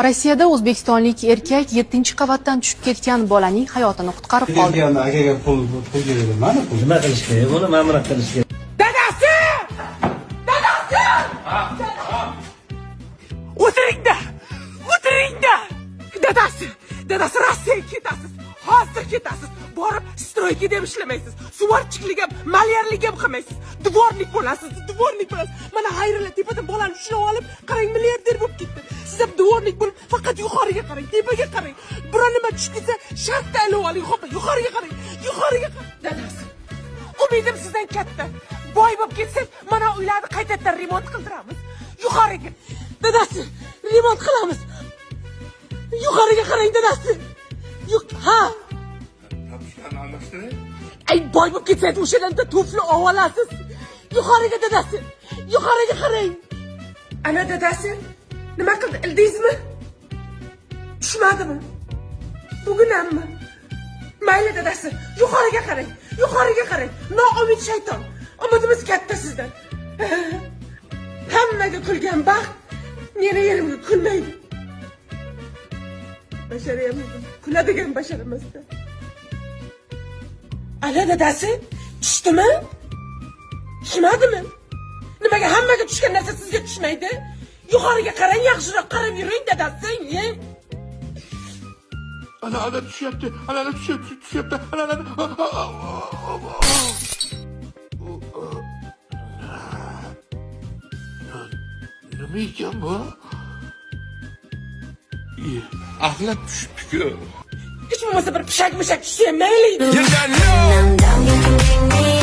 Rossiyada o'zbekistonlik erkak 7-qavatdan tushib ketgan bolaning hayotini qutqarib qoldi. Ketganda akaga pul kerak mana pul. Nima qilish kerak buni? Mana bunaqa qilish kerak. Dadasi! Dadasi! O'tiringda! O'tiringda! Dadasi! Dadasi, Rossiyaga ketasiz. Hozir ketasiz. Borib стройка da ham ishlamaysiz. Сварщик lik ham, malyarlik ham qilmaysiz. Дворник bo'lasiz, дворник bo'lasiz. Mana Xayrilla tepadan bolani ushlab olib, qarang, milliarder bo'lib ketdi. Siz ham дворник bo'lib, faqat yuqoriga qarang, tepaga qarang. Biror nima tushib ketsa, shartta ilib oling, xo'p, yuqoriga qarang, yuqoriga qarang. Dadasi, umidim sizdan katta. Boy bo'lib ketsak, mana uylarni qaytadan remont qildiramiz. Yuqoriga. Dadasi, remont qilamiz. Yuqoriga qarang, dadasi. Yuq, ha. Tapushkani almashtiray. Ay, boy bo'lib ketsangiz, o'shadan tufli olasiz. Yuqoriga, dadasi. Yuqoriga qarang. Ana, dadasi, nima qildi? Ildingizmi? Tushmadimi? Bugun hammi? Mayli, dadasi, yuqoriga qarang. Yuqoriga qarang. Noumid shayton. Umidimiz katta sizdan. Hammaga kulgan baxt meni yerimga kulmaydi. Bashara ham kuladigan bashar emasda. Ana, dadasi, tushdimi? Tushmadimi? Nimaga hammaga tushgan narsa sizga tushmaydi? Yuqoriga qarang, yaxshiroq qarab yuring, dadasi. Ye? Ana, ana, tushyapti. Ana, ana, tushyapti, tushyapti. Ana, ana. Nima ekan bu? Axlat tushibdi-ku. Hech bo'lmasa bir pishak mishak tushsa ham mayli edi. I'm down, you can bring me